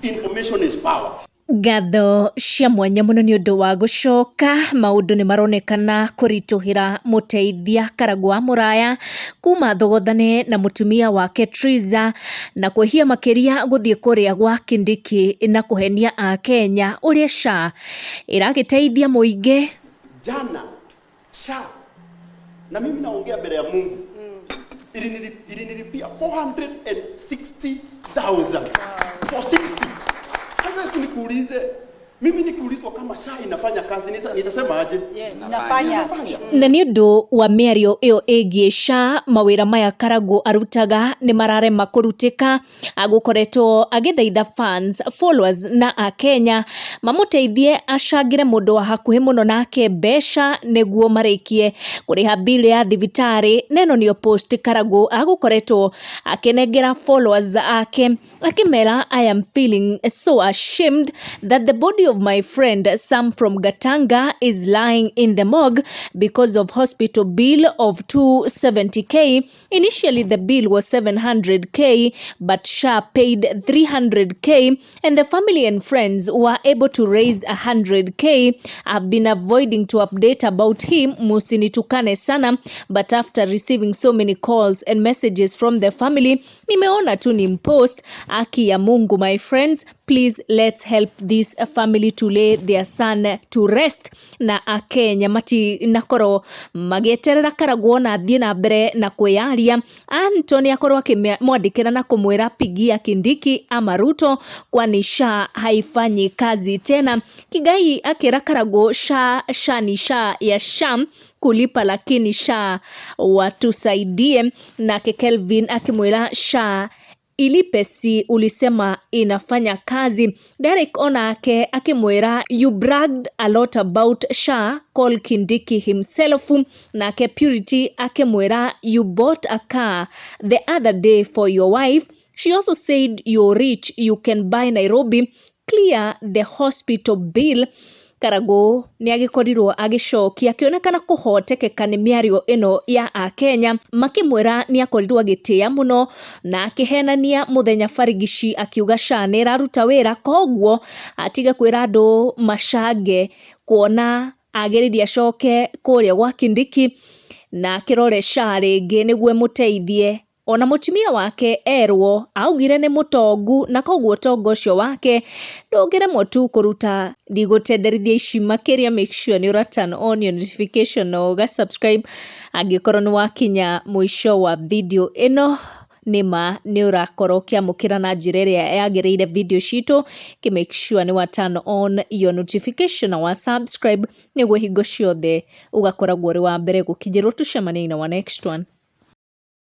Information is power. Ngatho cia mwanya mũno nĩ ũndũ wa gũcoka. Maũndũ nĩ maronekana kũritũhĩra mũteithia Karangũ wa Mũraya kuma thogothane na mũtumia wake Triza na kwĩhia makĩria gũthiĩ kũrĩa gwa Kindiki na kũhenia Akenya ũrĩa SHA ĩragĩteithia mũingĩ. Jana SHA, na mimi naongea mbele ya Mungu, ilinilipia 460,000 460. Sasa tu nikuulize, mimi nikiulizwa kama SHA inafanya kazi, nitasema aje? Inafanya. Na nĩ ũndũ wa mĩario ĩyo ĩgiĩ SHA, mawĩra maya Karangũ arutaga nĩ mararema kũrutĩka. Agũkoretwo agĩthaitha fans, followers na Akenya mamũteithie acangĩre mũndũ wa hakuhĩ mũno nake mbeca nĩguo marĩkie kũrĩha bill ya thibitarĩ. Na ĩno nĩyo post Karangũ agũkoretwo akĩnengera followers ake akĩmera, "I am feeling so ashamed that the body of my friend Sam from Gatanga is lying in the morgue because of hospital bill of 270K. Initially the bill was 700K, but SHA paid 300K and the family and friends were able to raise 100K. I've been avoiding to update about him, musinitukane sana, but after receiving so many calls and messages from the family, nimeona tu ni post. Aki ya Mungu, my friends, please let's help this family to lay their son to rest." Na Akenya matinakorwo magĩeterera Karangũ ona athiĩ na mbere na kwĩyaria. Anthony akorwo akĩmwandĩkĩra na kũmwĩra, "Pigia Kindiki ama Ruto, kwani SHA haifanyi kazi tena." Kigai akĩra Karangũ, "SHA, SHA ni SHA ya Sham kulipa, lakini SHA watusaidie." Nake Kelvin akĩmwĩra, "SHA ilipe, si ulisema inafanya kazi?" Derek onake akĩmwĩra, "You bragged a lot about SHA, call Kindiki himself." Nake Purity akĩmwĩra, "You bought a car the other day for your wife. She also said you're rich, you can buy Nairobi. Clear the hospital bill." Karangũ nĩ agĩkorirwo agĩcokia akĩonekana kũhotekeka nĩ mĩario ĩno ya Akenya, makĩmwĩra nĩ akorirwo agĩtĩa mũno na akĩhenania mũthenya barigici akiuga SHA nĩ ĩraruta wĩra, koguo atige kwĩra andũ macange kuona agĩrĩire acoke kũrĩa gwa Kindiki na akĩrore SHA rĩngĩ nĩguo ĩmũteithie. Ona mũtumia wake erwo augire nĩ mũtongu na koguo ũtonga ũcio wake ndũngĩremwo tu kũruta. Ndigũtenderithia ici makĩria, make sure nĩ ũra turn on your notification na ũga subscribe angĩkorwo nĩ wakinya mũico wa video ĩno. Nĩma nĩ ũrakorwo ũkĩamũkĩra na njĩra ĩrĩa yagĩrĩire video citũ. Kĩ make sure nĩ wa turn on your notification na wa subscribe nĩguo hingo ciothe ũgakoragwo ũrĩ wa mbere gũkinyĩrwo. Tũcemanie na wa next one.